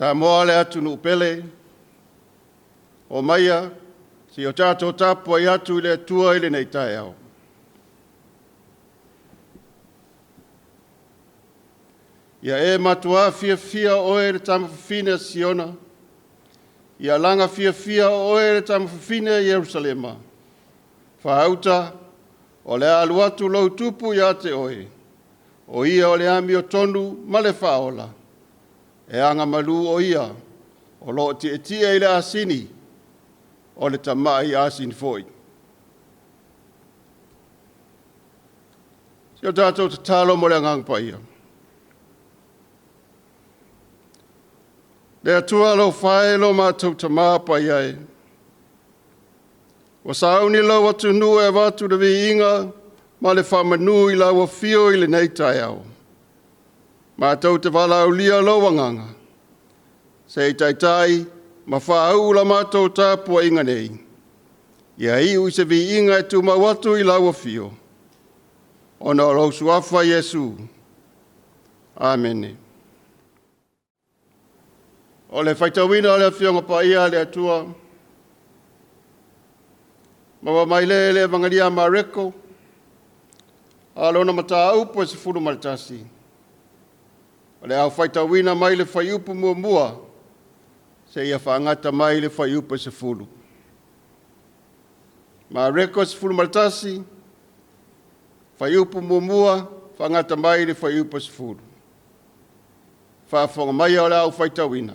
Samoa le atunuu pele, omaia se i o tatou tapuai atu i le Atua i lenei taeao. Ia e matuā fiafia oe le tama fafine a Siona, ia alaga fiafia oe le tama fafine a Ierusalema, faauta, o le a alu atu lou Tupu ia te oe, o ia o le amiotonu ma le faaola, e agamalu o ia, o lo o tietie i le asini, o le tamai asini foi. Se o tatou tatalo mo le Agaga Paia. Le Atua alofa e lo matou Tama Paia e, ua sauni lou atunuu e avatu le viiga ma le faamanu i lau afio i lenei taeao. Matou te valaaulia lou Agaga se i taitai ma faauu la matou tapuaiga nei, ia iu i se viiga e tumau atu i lau afio, ona o lou Suafa Iesu. Amene. O le faitauina o le Afioga Paia a le Atua, maua mai lea i le Evagela a Mareko, a o lona mataupu e 11, o le a faitauina mai le fuaiupu 1 seia faagata mai le fuaiupu e 10. Mareko 11, fuaiupu 1 faagata mai le fuaiupu e 10. Faafofoga maia o le a ou faitauina.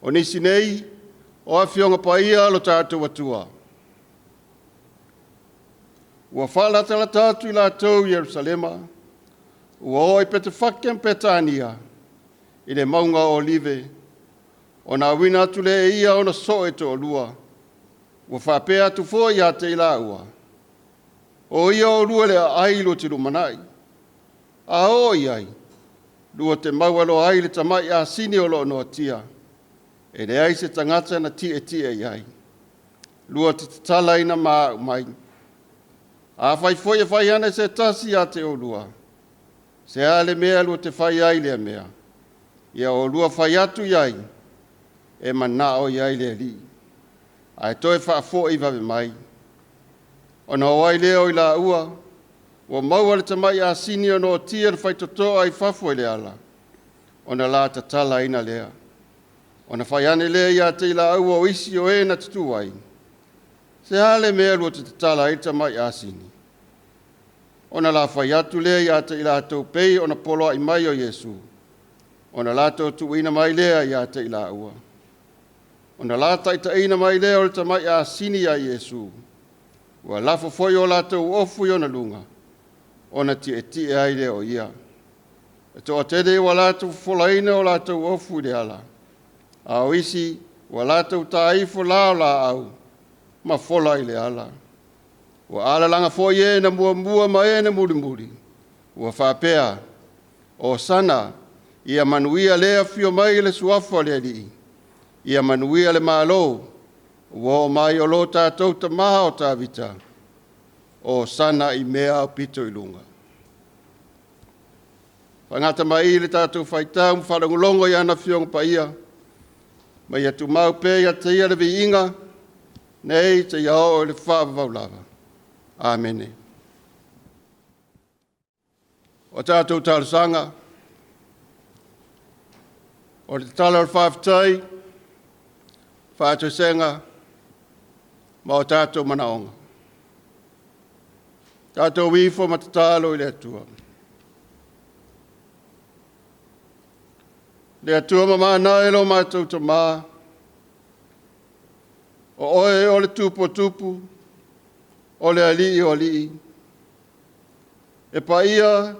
O nisi nei o Afioga Paia a lo tatou Atua, ua faalatalata atu i latou i Ierusalema, ua oo i Petefake ma Petania i le mauga o Olive, ona auina atu lea e ia ona soo e toalua, ua faapea atu foi ia te i laua, “O ia oulua i le aai lua te lumanai. A oo i ai, lua te maua loa ai le tamai asini o lo o noatia, e leai se tagata na tietie i ai. Lua te tatalaina ma au mai. Afai foi e fai ane se tasi ia te oulua, ‘Se a le mea lua te fai ai i lea mea?’ Ia oulua fai atu i ai, ‘E manao i ai le Alii, ae toe faafoi vave mai.’ Ona o ai lea o i laua, ua maua le tamai asini o noatia le faitotoa i fafo i le ala, ona la tatalaina lea. Ona fai ane lea ia te i laua o isi o e na tutū ai, ‘Se a le mea lua te tatala ai le tamai asini?’ Ona la fai atu lea ia te i latou pei ona poloai mai o Iesu, ona latou tuuina mai lea ia te i laua. Ona la taitaiina mai lea o le tamai asini ia Iesu, ua lafo foi o latou ofu i ona luga, ona tietie ai lea o ia. E toatele ua latou fofolaina o latou ofu i le ala, a o isi ua latou ta ifo la o laau ma fola i le ala. Ua alalaga foi e na muamua ma e na mulimuli, ua faapea, “Hosana, ia manuia le afio mai i le suafa o le Alii, ia manuia le Malo ua oo mai o lo tatou tama o Tavita, Hosana i mea aupito i luga.” Faagata mai i i le tatou faitau ma faalogologo i ana Afioga Paia, ma ia tumau pea ia te Ia le viiga, nei seia oo i le faavavau lava. Amene. O tatou talosaga, o le tatalo o le faafetai, faatoesega ma o tatou manaoga. Tatou ifo ma tatalo i le Atua. Le Atua mamana e lo matou Tama, o Oe o le Tupu o tupu, o le Alii o alii, e paia,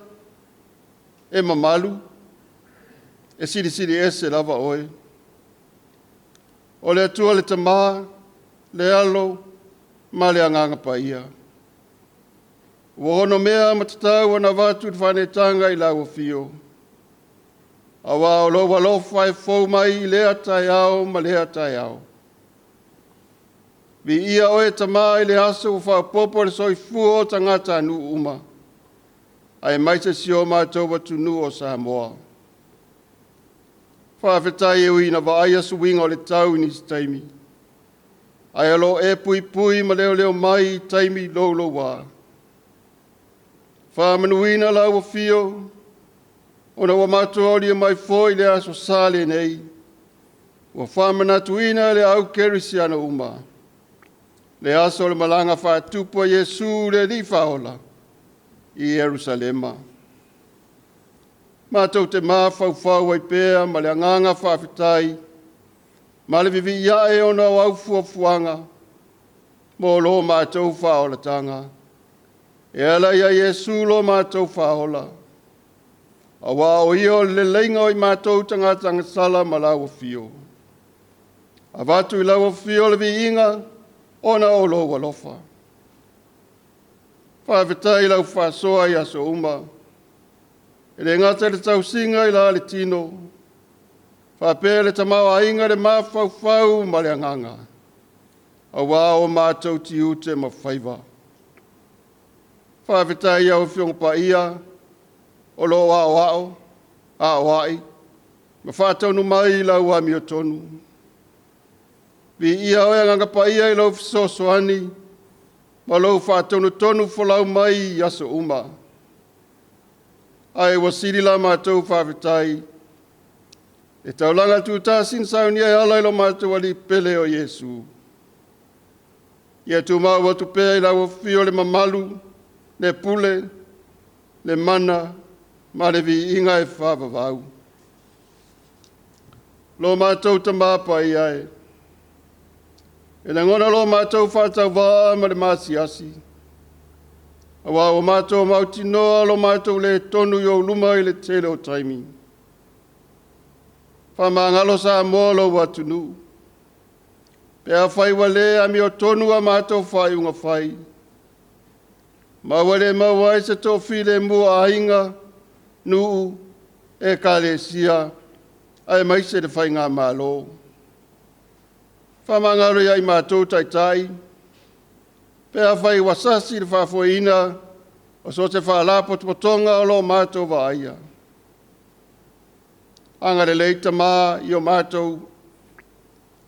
e mamalu, e silisili ese lava Oe. O le Atua le Tama, le Alo ma le Agaga Paia, ua onomea ma tatau ona avatu le faaneetaga i lau Afio, aua o lou alofa e fou mai lea taeao ma lea taeao. Viia Oe Tama i le aso ua faaopoopo le soifua o tagatanuu uma, aemaise si o matou atunuu o Samoa. Faafetai e ui ina vaaia suiga o le tau i nisi taimi, ae o lo o e puipui ma leoleo mai i taimi louloua. Faamanuina lau afio ona ua matou aulia mai foi le Aso Sa lenei, ua faamanatuina e le au kerisiano uma, le aso o le malaga faatupu a Iesu le Alii Faaola i Ierusalema. Matou te mafaufau ai pea ma le agaga faafetai ma le vivii ae ona o au fuafuaga mo lo matou faaolataga, e ala ia Iesu lo matou Faaola, aua o Ia o le leleiga o i matou tagata agasala ma lau afio. Avatu i lau afio le viiga ona o lou alofa. Faafetai i lau faasoa i aso uma, e le gata i le tausiga i la le tino, faapea le tamaoaiga i le mafaufau ma le agaga, aua o matou tiute ma faiva. Faafetai i au Afioga Paia o lo o aoao, aoai ma faatonu mai i lau amiotonu. Viia Oe Agaga Paia i lou fesoasoani ma lou faatonutonu folau mai i aso uma. Ae ua sili la matou faafetai i le taulaga tutasi na saunia e ala i lo matou Alii Pele o Iesu. Ia tumau atu pea i lau afio le mamalu, le pule, le mana ma le viiga e faavavau. Lo matou Tama Paia e, e lagona lo matou faatauvaa ma le maasiasi, aua ua matou mautinoa lo matou le tonu i ou luma i le tele o taimi. Faamagalo Samoa lou atunuu, pe afai ua le amiotonu a matou faaiuga fai, ma ua le maua ai se toafilemu o aiga, nuu, ekalesia, aemaise le Faigamalo. Faamagalo ia i matou taitai, pe afai ua sasi le faafoeina o so o se faalapotopotoga o lo o matou vaaia. Agalelei Tama i o matou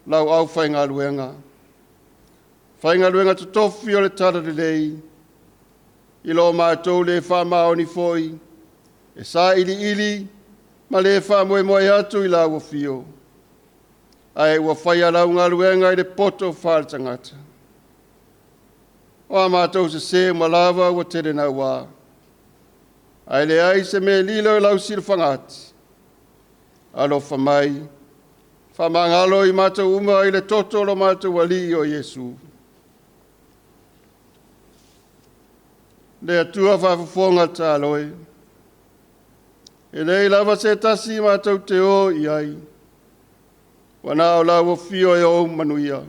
lau aufaigaluega, faigaluega totofi o le Talalelei, i lo matou le faamaoni foi e sailiili ma le faamoemoe atu i lau afio, ae ua faia lau galuega i le poto faale-tagata. O a matou sese uma lava ua tele naua, ae leai se mea e lilo i lau silafaga ati. Alofa mai, faamagalo i matou uma i le toto o lo matou Alii o Iesu. Le Atua faafofoga tatalo e, e leai lava se tasi matou te o i ai, ua na o lau afio e ou manuia.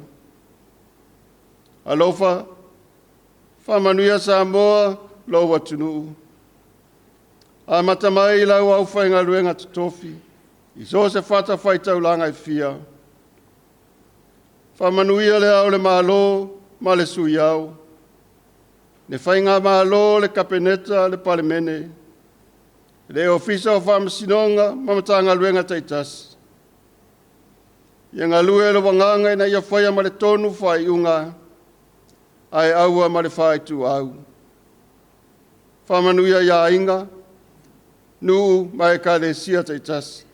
Alofa, faamanuia Samoa lou atunuu, amata mai i lau aufaigaluega totofi i so o se fatafaitaulaga e fia. Faamanuia le Ao o le Malo ma le Sui Ao, le Faigamalo, le Kapeneta, le Palemene, le Ofisa o Faamasinoga ma Matagaluega taitasi. Ia galue lou agaga ina ia faia ma le tonu faaiuga, ae aua ma le faaituau. Faamanuia i aiga, nuu ma ekalesia taitasi.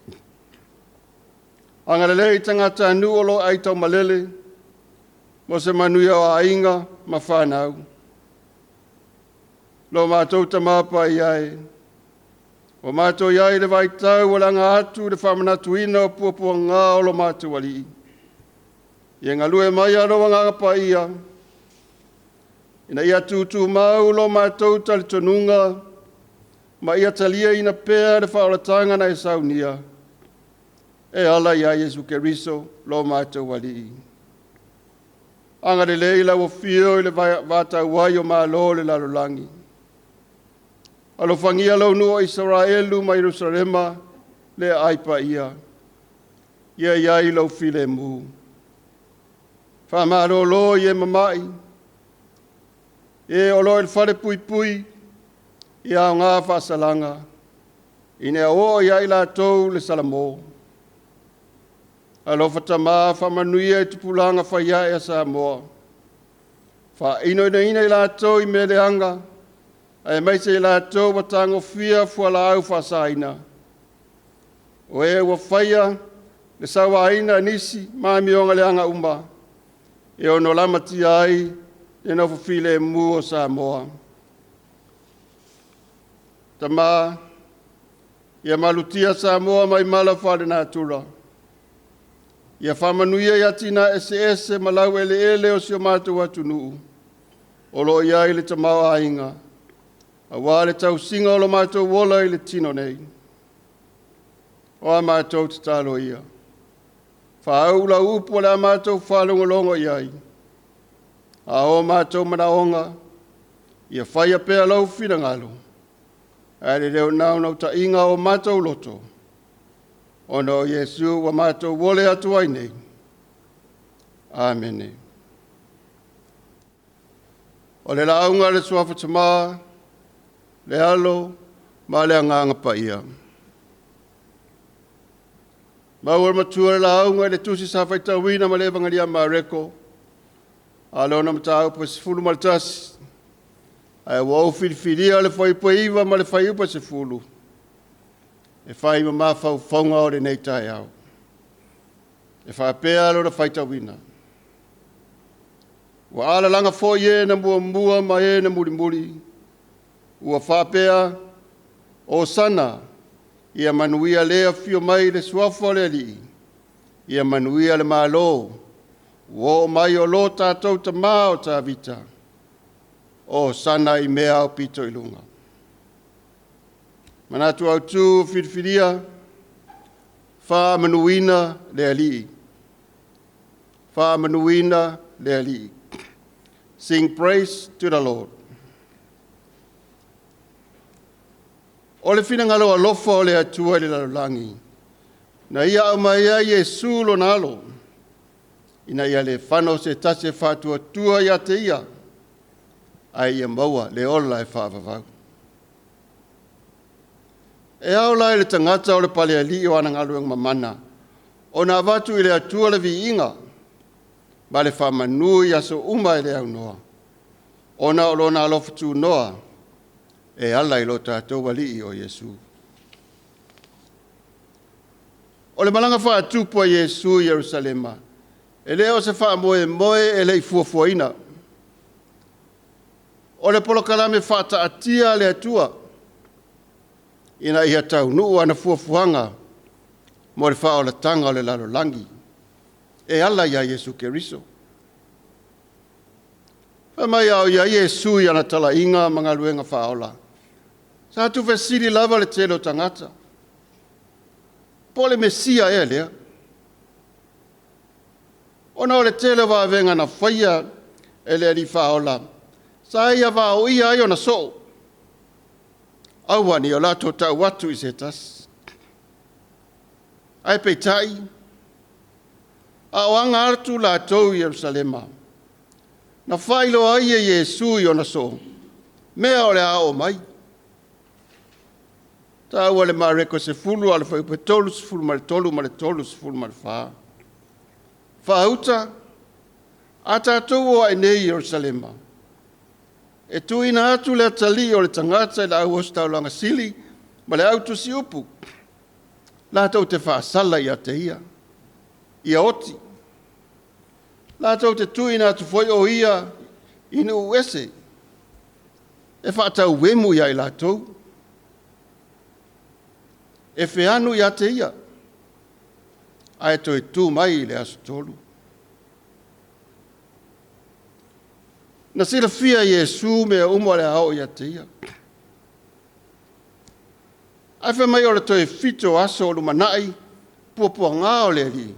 Agalelei i tagatanuu o lo o aitaumalele mo se manuia o aiga ma fanau. Lo matou Tama Paia e, ua matou i ai i le vaitau ua laga atu le faamanatuina o puapuaga o lo matou Alii, ia galue maia lou Agaga Paia ina ia tutumau lo matou talitonuga ma ia taliaina pea le faaolataga na e saunia e ala ia Iesu Keriso lo matou Alii. Agalelei lau afio i le vatauai o Malo o le lalolagi. Alofagia lou nuu o Isaraelu ma Ierusalema le aai paia, ia i ai lou filemu. Faamalolo i e mamai, e o lo o i le falepuipui, ia aoga faasalaga, ina ia oo ia i latou le salamo. Alofa Tamā, faamanuia i tupulaga faiae a Samoa. Faainoinoina i latou i mea leaga, aemaise i latou ua tagofia fualaau faasaina. O e ua faia le sauaina e nisi ma amioga leaga uma, e ono lamatia ai le nofo filemu o Samoa. Tama, ia malutia Samoa mai mala faalenatura, ia faamanuia i atinae eseese ma laueleele o si o matou atunuu o lo o i ai le tamaoaiga, aua le tausiga o lo matou ola i le tino nei. O a matou tatalo ia, faauu lau upu o le a matou faalogologo i ai, a o matou manaoga, ia faia pea lou finagalo, ae le naunautaiga o matou loto, ona o Iesu ua matou ole atu ai nei. Amene. O le lauga a le Suafa Tama, le Alo ma le Agaga Paia. Maua e le matua le lauga i le tusi sa faitauina ma le Evangeli a Mareko, a o lona mataupu e 11, ae ua ou filifilia le fuaiupu e 9 ma le fuaiupu e 10 e fai ma mafaufauga o lenei taeao. E faapea lona faitauina, ua alalaga foi e na muamua ma e na mulimuli, ua faapea, Hosana, ia manuia le afio mai i le suafa o le Alii, ia manuia le Malo ua oo mai o lo tatou tama o Tavita, Hosana i mea aupito i luga. Manatu Autu Filifilia, Faamanuina le Alii. Faamanuina le Alii. Sing praise to the Lord. O le finagalo alofa o le Atua i le lalolagi, na ia aumai ai Iesu lona alo, ina ia le fano se tasi e faatuatua ia te ia, ae ia maua le ola e faavavau. E ao la i le tagata o le palealii o ana galuega mamana ona avatu i le Atua le viiga ma le faamanu i aso uma e le aunoa, ona o lona alofa tunoa e ala i lo tatou Alii o Iesu. O le malaga faatupu a Iesu i Yerusalema, e le o se faamoemoe e le i fuafuaina. O le polokalame faataatia a le Atua ina ia taunuu ana fuafuaga mo le faaolataga o le lalolagi e ala ia Iesu Keriso. Fai mai a o i ai Iesu i ana talaiga ma galuega faaola, sa tuufesili lava le tele o tagata, po o le Mesia ea lea? Ona o le tele o vavega na faia e le Alii Faaola, sa ia vaoia ai ona soo, aua ne i o latou tau atu i se tasi. Ae peitai, a o aga atu latou i Yerusalema, na faailoa ai e Iesu i ona soo, mea o le a oo mai. Taua i le Mareko 10 a o le fuaiupu e 33 ma le 34. Faauta, a tatou o ae nei i Yerusalema, e tuuina atu le atalii o le tagata i le au ositaulaga sili ma le au tusiupu, latou te faasala ia te ia, ia oti. Latou te tuuina atu foi o ia i nuu ese e faatauemu ia i latou, e feanu ia te ia, ae toe tu mai i le aso 3. Na silafia e Iesu mea uma o le a oo ia te ia. Ae fai mai o le toe 7 o aso o lumanai puapuaga o le Alii,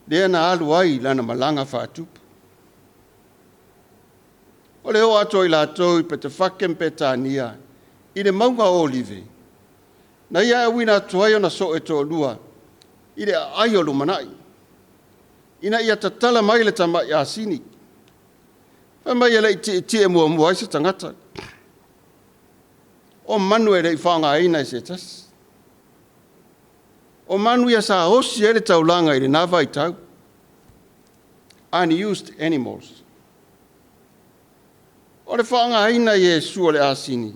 lea na alu ai i lana malaga faatupu. O le oo atu o i latou i Petefake ma Petania i le mauga o Olive, na ia auina atu ai ona soo e toalua i le aai o lumanai, ina ia tatala mai le tamai asini. Fai mai e le i tietie muamua ai se tagata. O manu e le i faaaogaina e se tasi. O manu ia sa osi ai le taulaga i lena vaitau. Unused animals. O le faaaogaina e Iesu o le asini,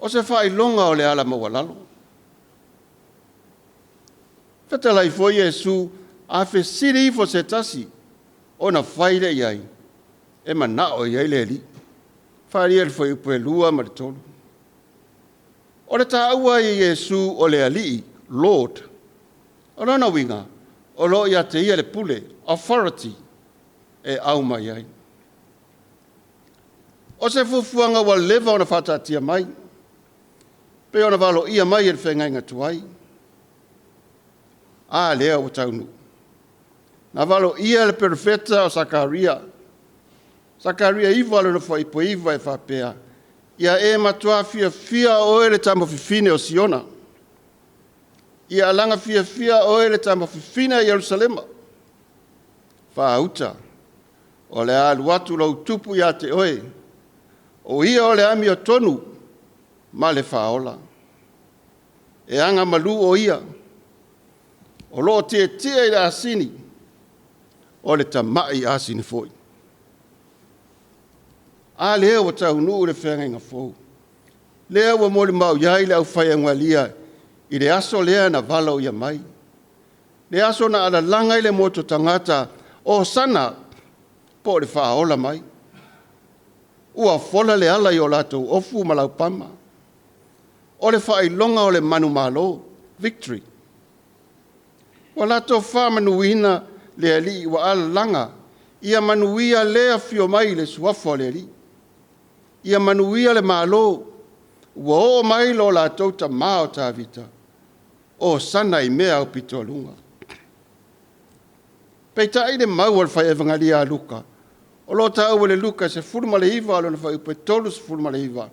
o se faailoga o le ala maualalo. Fetalai foi Iesu, a fesili ifo se tasi, ona fai lea i ai, e manao i ai le Alii. Faia le fuaiupu 2 ma le 3. O le taua ai e Iesu o le Alii, Lord. O lona uiga, o lo o ia te ia le pule, authority, e au mai ai. O se fuafuaga ua leva ona faataatia mai, pei ona valoia mai e le feagaiga tuai. A lea ua taunuu. Na valoia e le perofeta o Sakaria, Sakaria 9 lona fuaiupu 9 e faapea, “Ia e matua fiafia oe le tama fafine o Siona, ia alaga fiafia oe le tama fafine a Ierusalema. Faauta, o le a alu atu lou tupu ia te oe, o ia o le amiotonu ma le faaola. E agamalu o ia, o lo o tietie i le asini, o le tamai asini foi.” A lea ua taunuu le feagaiga fou, lea ua molimau i ai le aufaiaugalia i le aso lea na valoia mai, le aso na alalaga ai le motu tagata, Hosana, po o le faaola mai. Ua fola le ala i o latou ofu ma laupama. O le faailoga o le manumalo, victory. Ua latou faamanuina le Alii ua alalaga, ia manuia le afio mai i le suafa o le Alii. Ia manuia le Malo, ua oo mai lo latou tama o Tavita, Hosana i mea aupito i luga. Peitai le mau a le fai evagalia a Luka, o lo o taua i le Luka 19 lona fuaiupu 39,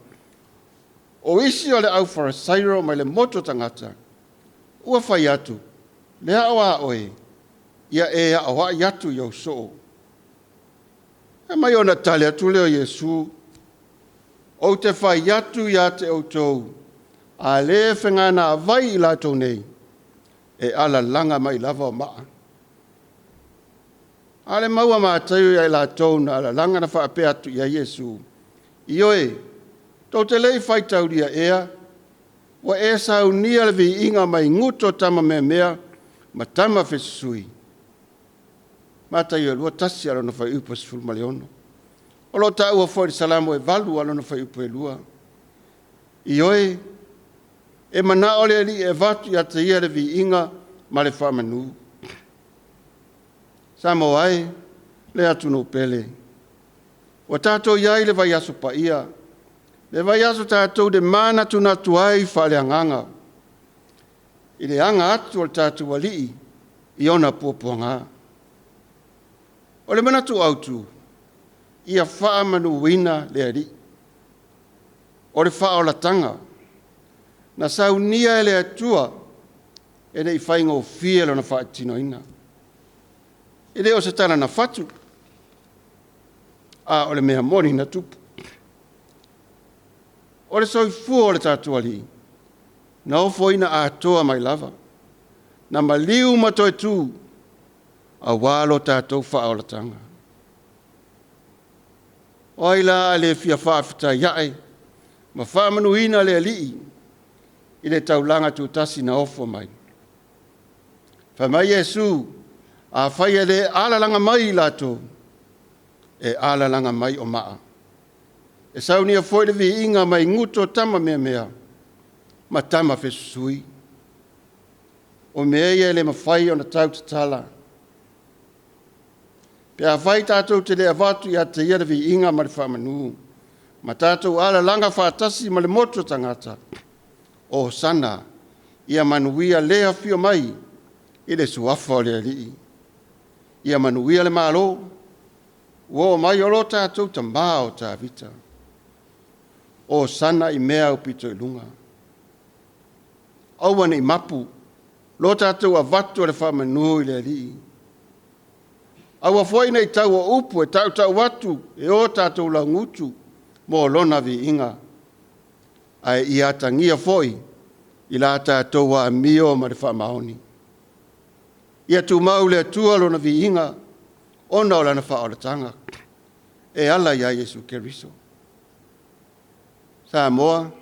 o isi o le aufarasaio mai le motu o tagata, ua fai atu, le ao a oe, ia e aoai atu i ou soo. Fai mai ona tali atu lea o Iesu, ou te fai atu ia te outou, a le feganavai i latou nei, e alalaga mai lava o maa. A o le mau a Mataio ia i latou na alalaga na faapea atu i ai Iesu, ioe, tou te le i faitaulia ea, ua e saunia le viiga mai gutu o tama meamea ma tama fesusui. Mataio 21 lona fuaiupu 16. O lo o taua foi i le Salamo e 8 lona fuaiupu e 2. Ioe, e manao le Alii e avatu ia te ia le viiga ma le faamanu. Samoa e, le atunuu pele, ua tatou i ai i le vaiaso paia, le vaiaso tatou te manatunatu ai faaleagaga i le aga atu o le tatou Alii i ona puapuaga. O le manatu autu, ia faamanuina le Alii. O le faaolataga na saunia e le Atua e le i faigofie lona faatinoina. E le o se tala na fatu, a o le mea moni na tupu. O le soifua o le tatou Alii, na ofoina atoa mai lava, na maliu ma toe tu, aua lo tatou faaolataga. O ai la a le fia faafetai ae ma faamanuina le Alii i le taulaga tutasi na ofo mai? Fai mai Iesu, afai e le alalaga mai i latou, e alalaga mai o maa. E saunia foi le viiga mai gutu o tama meamea ma tama fesusui. O mea ia e le mafai ona tautatala. Pe afai tatou te le avatu ia te ia le viiga ma le faamanu, ma tatou alalaga faatasi ma le motu o tagata, Hosana, ia manuia le afio mai i le suafa o le Alii. Ia manuia le Malo, ua oo mai o lo tatou tama o Tavita. Hosana i mea aupito i luga. Aua ne i mapu lo tatou avatu o le faamanu i le Alii. Aua foi ne i tau o upu e tautau atu e o tatou laugutu mo lona viiga, ae ia atagia foi i la tatou amio ma le faamaoni. Ia tumau i le Atua Lona viiga ona o Lana faaolataga e ala ia Iesu Keriso. Samoa,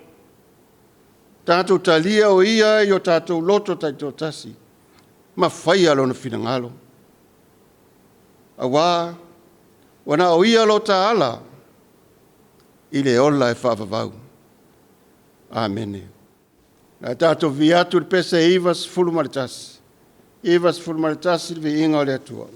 tatou talia o Ia i o tatou loto taitoatasi ma faia Lona finagalo, aua ua na o Ia lo ta ala i le ola e faavavau. Amene. Ae tatou vivii atu i le pese 91, 91 le viiga o le Atua.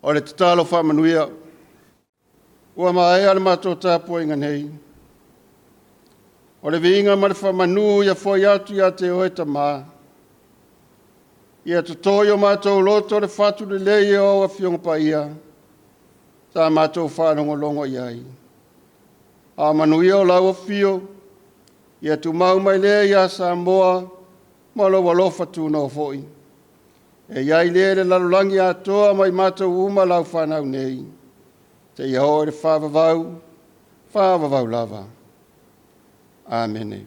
O le tatalo faamanuia. Ua maea le matou tapuaiga nei, o le viiga ma le faamanu ia foi atu ia te Oe Tama, ia toto i o matou loto le fatu lelei o au Afioga Paia sa matou faalogologo i ai. A manuia o lau afio, ia tumau mai lea ia Samoa ma lou alofa tunoa foi, e i ai lea i le lalolagi atoa ma i matou uma lau fanau nei, seia oo i le faavavau, faavavau lava. Amene.